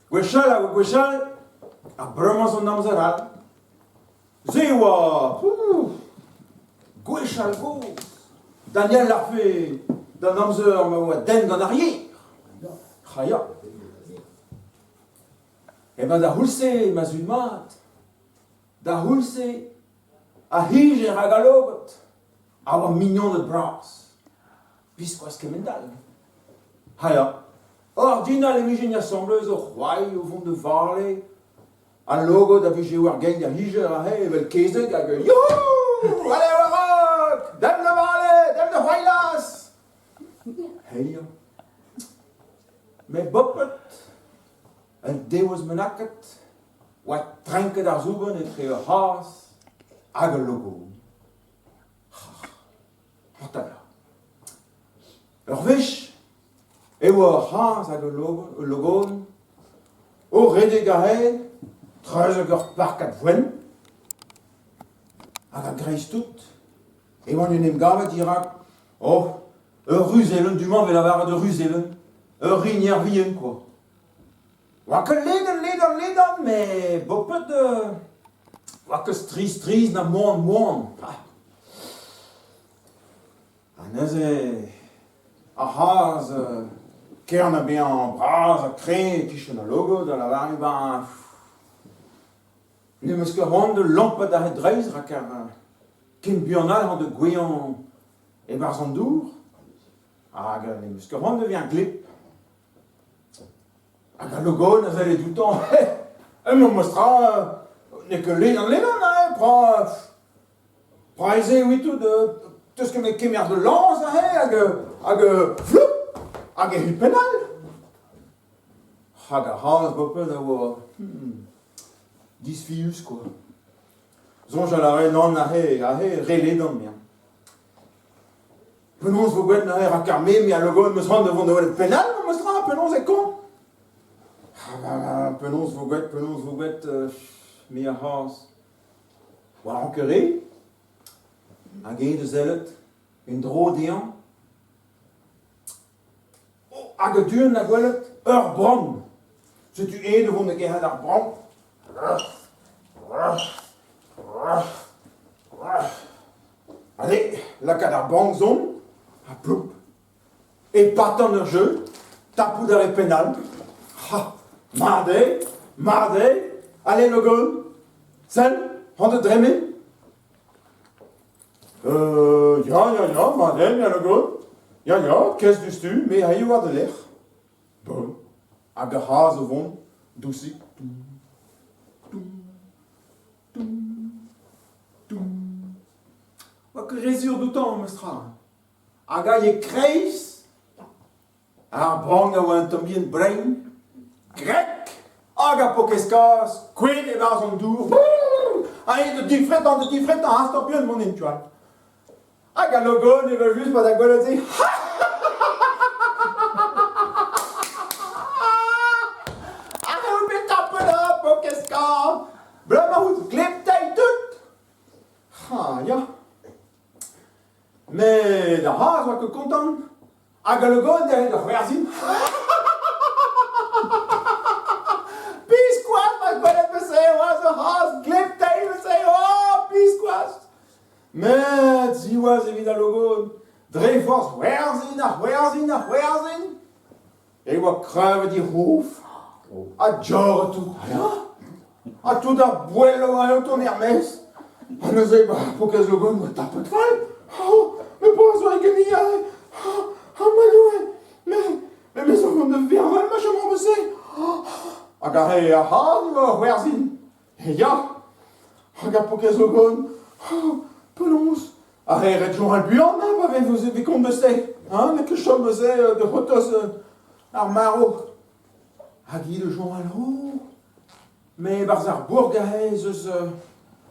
Gwechall a oa gwechall, ha bremañ zo an amzer all. Se e oa pouh, gwechall-gozh. Daniel lârfe d'an amzer ma oa den gant ar yer. Ha ya. Emañ d'ar c'houlz-se ma zud mat. D'ar c'houlz-se ar c'hijer hag al logod a oa mignoned bras. Biskoazh kement-all. Ha ya, ordinal e vijent asambles o c'hoari o vont da vale. Al logod a vije war gein ar hijer aze evel kezeg hag youhou! Allez war-raok! Demp da vale! Demp da c'hoailaz! Hey ya. Met boped, un devezh bennaket, oa trenket ar soubenn etre ur c'hazh hag ul logod. Ur wech e oa ur c'hazh hag ul logon o redek aze treuzek ur parkad voenn hag a-greiz-tout e oant en em gavet dirak oh ur ruzelenn du-mañ 'vez lavaret ur ruzelenn ur rinier vihan kwa. Oa ket ledan ledan ledan met boped oa ket strizh-strizh na moan-moan. Ha neuze ar c'hazh kern ha bezañ bras ha kreñv e-kichen al logod a lavare ben n'em eus ket c'hoant da lampat a-hed-dreist rak ken buan all emañ da gouezhañ e-barzh an dour hag n'em eus ket c'hoant da vezañ gleb. Hag al logon a selle dioutañ, emañ memes-tra n'eo ket ledan-ledan hein, prends prends aze evit-tout, 'teus ket met kemer da lañs aze hag hag floup hag e penn all. Hag ar c'hazh boped a oa disfius quoi. Soñjal a rae nann aze, aze re ledan 'nezañ. Penaos 'vo gwelet neuze rak ar me, me a logo 'm eus c'hoant da vont da welet penn all memes tra, penaos e kont? Ah, penaos 'vo gwelet, penaos 'vo gwelet me ar c'hazh. War an ket re, hag eñ da sellet en-dro dezhañ. Oh, hag a-du na gwelet ur brank. Setu eñ da vont da gerc'hat ar brank. Allez, lakaat ar bank zon, ha ploup. E patan ur jeu, tapout ar re penn all. Ha, mat eo, mat eo, allez Logon, sell, c'hoant da dremen? Ya, ya, ya, mat eo, ya Logon. Ya, ya, kes diouzhtu, me a war da lerc'h. Bon, hag ar c'hazh o vont, dousik. Oa ket re sur d'outañ memes tra. Hag aet e-kreiz ar brank a oa un tamm bihan brein, grek, hag ar paourkaezh kazh kouezhet e-barzh an dour. Ha eñ da difretañ, da difretañ, hastañ buan mont en tu all. Hag al logon evel-just pa da gwelet se. Hag eo bet tapet ur paourkaezh kazh. Bremañ out gleb-teil tout. Ha ya. Met ar c'hazh oa ket kontant. Hag al logon dezhe da c'hoarzhin. Biskoazh ma gwelet 'm-eus oa ur c'hazh gleb-teil 'm-eus oh biskoazh. Met siwazh evit al logon, dre forzh c'hoarzhin ha c'hoarzhin ha c'hoarzhin, e oa kreñvet he c'hof ha diorret tout. Ha tout ar boell a oa o tont er-maez. Ha neuze, ba, paourkaezh logon oa tapet fall. Oh, me boaz oa ganin aze. Oh, ma Doue, me, me me zo gant da vervel ma chom se. Hag ar re ar c'hazh oa o c'hoarzhin. Ya, hag ar paourkaezh logon, oh, penaos Ar re ret soñjal buan hein, pa vez vez kont eus se. Hein, n'eo ket chom eus se da c'hortoz ar marv. Hag hi da soñjal, oh, met e-barzh ar bourk aze ez eus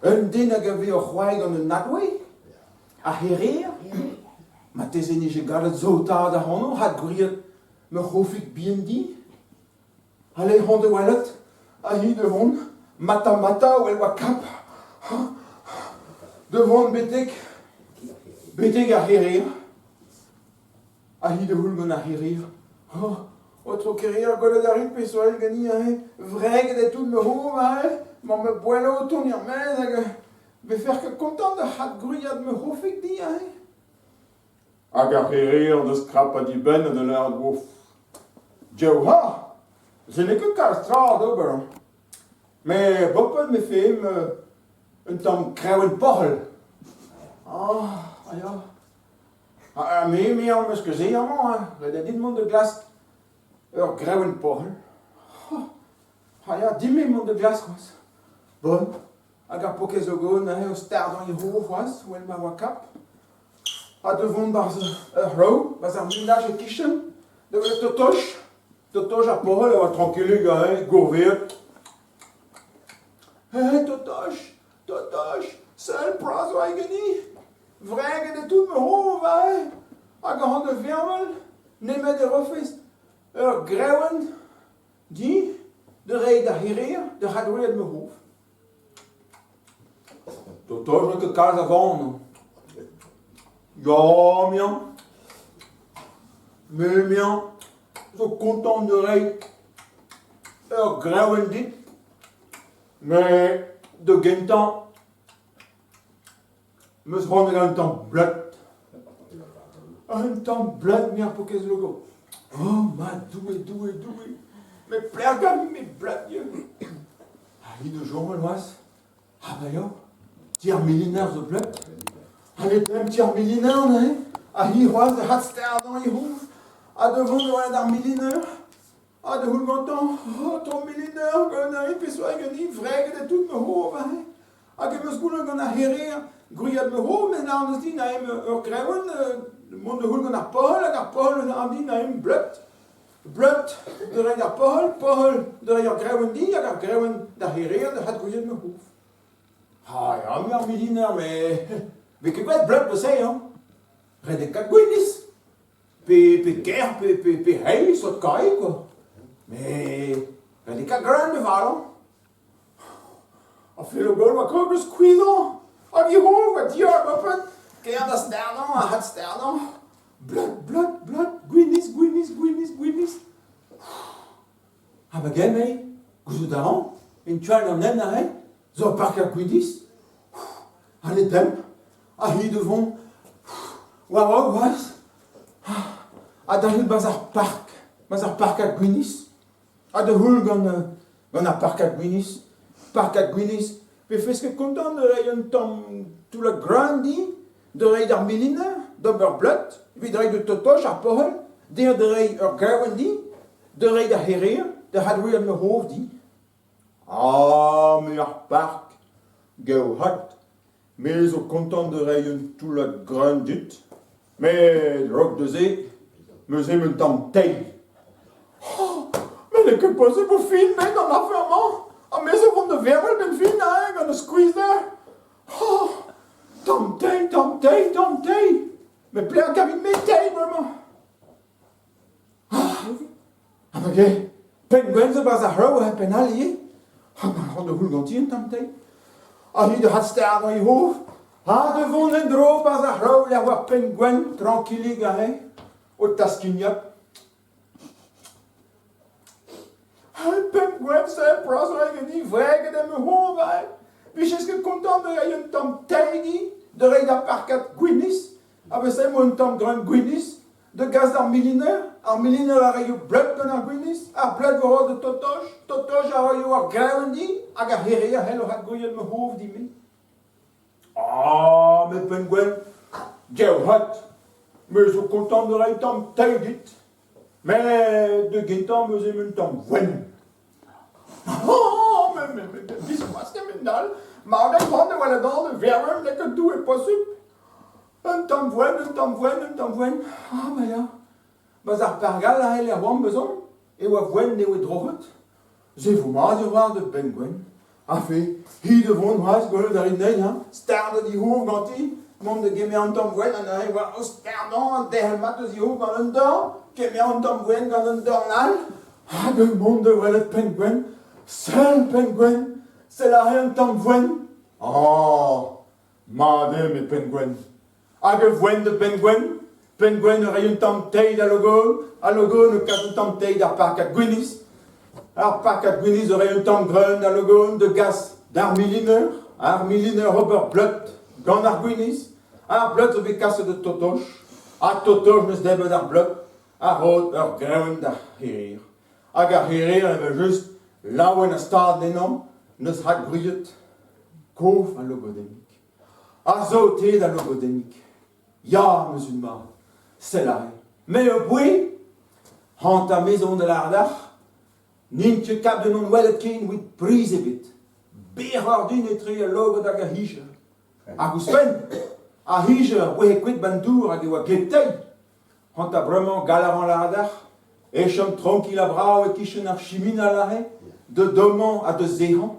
un den hag a vez o c'hoari gant un nadwe, ar c'hereer. Marteze 'nije gallet saotaat ac'hanon rak gwriet ma c'hofig bihan din. Allez, ran da welet, ha hi da vont, mata-mata, well oa kap, da vont betek, betek ar c'hereer. Ha hi da c'houll gant ar c'hereer. Oh, Aotrou Kerrier, gwelet a rit peseurt eo ganin aze, wreget eo tout ma c'hof aze, 'mañ ma boello o tont er-maez hag vefec'h ket kontant da c'hadgwriat ma c'hofig din aze? Hag ar c'hereer da skrapañ dibenn ha da lâret ouf. Div ha! Se n'eo ket kalz tra d'ober. Met bepred me fe'emp un tamm kreoñv porc'hell. Ah, ya. Ha me, me am eus ket se amañ, hein. Ret eo din mont da glask ur greoñv porc'hell. Ah ya, din-me mont da glask c'hoazh. Bon, hag ar paourkaezh zo neuze o stardañ e c'horf c'hoazh, 'wel ma oa kap. Ha da vont 'barzh ur c'hraou, 'barzh ar menaj e-kichen, da welet Totoch. Totoch ar porc'hell a oa trankilik aze, gourveet. Eh, Totoch, Totoch, sell pras 'oa ganin. Wreget eo tout ma c'hof aze. Hag a ran da vervel, nemet e rofes ur greoenn din da reiñ d'ar c'hereer da c'hadoriad ma c'hof. Totoch n'eo ket kalz a van. Ya, miañ. Me, miañ, zo kontant da reiñ ur greoenn dit. Met da gentañ 'm eus c'hoant un tamm bleud. Un tamm bleud, me ar paourkaezh logo. Oh ma Doue, Doue, Doue! Met pelec'h ganin-me bleud ivez? Ha hi da chomel c'hoazh? Ah ba ya, ti ar miliner zo bleud. Ha ne pemp ti ar miliner neuze? Ha hi c'hoazh da adsterdañ he c'houf ha da vont da welet ar miliner. Ha da c'houl gantañ, oh, tamm miliner, ganin peseurt ganin, wreget eo tout ma c'hof aze. Hag em eus goulennet gant ar c'hereer gwriat ma c'hof, met lâret eus din aemp ur greoenn, mont da c'houl gant ar pol, hag ar pol a din aemp bleud. Bleud da reiñ d'ar pol, pol da reiñ ar greoenn din, hag ar greoenn d'ar c'hereer da c'had gwriat ma c'hof. Ha ya, me ar miliner, met 'vez ket gwraet bleud neuze, hañ. Ret eo kaout gwinizh. Pe, pe ker, pe, pe, pe heiz, sot kae, quoi. Mais ret eo ket greun da valañ. Ar felogol oa krog da skuizhañ. Hag e c'hof oa diàr bepred. Ker da sterdañ ha adsterdañ. Bleud, bleud, bleud, gwinizh, gwinizh, gwinizh, gwinizh. Ha ma gen eo, gouzout a ran, en tu all d'an hent aze, zo ur parkad gwinizh. Ha ne demp, ha hi da vont war-raok c'hoazh, ha da heul 'barzh ar park, 'barzh ar parkad gwinizh, ha da heul gant gant ar parkad gwinizh, parkad gwinizh, 'vefes ket kontant da reiñ un tamm toullad greun din, da reiñ d'ar miliner, d'ober bleud, evit reiñ da Totoch ar porc'hell, dezhañ da reiñ ur gaouenn din, da reiñ d'ar c'hereer, da c'hadwriat ma c'hof din. Ah, me ar park, gaou-hat, me zo kontant da reiñ un toullad greun dit, met a-raok da se, 'm eus ezhomm un tamm teil. Oh, met n'eo ket posupl o fin met an afer-mañ, ha me zo vont da vervel 'benn fin hein, gant ar skuizhder. Oh, tamm teil, tamm teil, tamm teil, met pelec'h 'gavin-me teil bremañ? Ha ma ge, penn gwenn zo 'barzh ar c'hraou ha penn all ivez. Ha ma ran da c'houl ganti un tamm teil. Ha hi da adsterdañ he c'hof. Ha da vont en-dro 'barzh ar c'hraou lec'h oa penn gwenn trankilik aze, o taskignat. Ha penn gwenn-se, pras 'rae ganin, wreget em c'hof aze. Vijes ket kontant da reiñ un tamm teil din, da reiñ d'ar parkad gwinizh. Ha beza emañ un tamm greun gwinizh da gas d'ar miliner. Ar miliner a raio bleud gant ar gwinizh, ar bleud vo roet da Totoch, Totoch a raio ar greun din, hag ar c'here a c'hello adgouiet ma c'hof din-me. Ah, met penn-gwenn, gaou-hat, me zo kontant da reiñ tamm teil dit. Met da gentañ 'm eus ezhomm un tamm gwenn. Oh, met biskoazh kement-all, mar eo c'hoant da welet an vervel n'eo ket Doue posupl. Un tamm voenn, un tamm voenn, un tamm voenn. Ah, ma ya. Barzh ar pargal a c'heller oamp bezomp e oa voenn newe droc'het. Se vo mat eo war da benn gwenn. Ha fe, hi da vont c'hoazh gwelet a rit anezhi, hañ, stardet he c'hof ganti, mont da gemer un tamm voenn ha neuze oa o stardañ an derc'hel mat eus he c'hof gant un dorn, kemer un tamm voenn gant un dorn all, hag mont da welet penn gwenn, sell penn gwenn, sell aze un tamm voenn. Ah, mat eo, me penn gwenn. Hag e voenn da benn gwenn? Penn-gwenn o reiñ un tamm teil da Logon, ha Logon o kas un tamm teil d'ar parkad gwinizh. Ar parkad gwinizh o reiñ un tamm greun da Logon da gas d'ar miliner, ar miliner ober bleud gant ar gwinizh. Ar bleud zo bet kaset da Totoch, ha Totoch 'neus debret ar bleud ha roet ur greun d'ar c'hêr. Hag ar c'hêr evel-just, laouen ha stad ennañ, 'neus rakgwriet kof al logodennig. Ar saoted al logodennig. Ya, ma zud mat, sell aze, me eo boued Hanter me zo da lâret deoc'h, n'int ket kap d'en hon welet ken evit priz ebet. Berr din etre al logod hag ar hijer. Hag ouzhpenn, ar hijer a boueze kuit ba'n dour hag e oa gleb-teil. Hanter bremañ gall a ran lâret deoc'h, e chom trankil ha brav e-kichen ar chiminal aze, da dommañ ha da sec'hañ.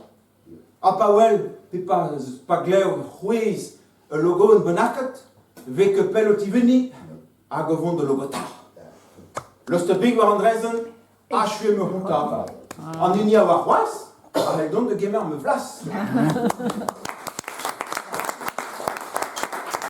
Ha pa wel pe pa, pa glev c'hwezh ul logodenn bennaket, 'vez ket pell o tivenniñ hag o vont da logota. Lost big war an draezhenn, achu eo ma c'hontañ. An hini a oar c'hoazh a c'hell dont da gemer ma flas.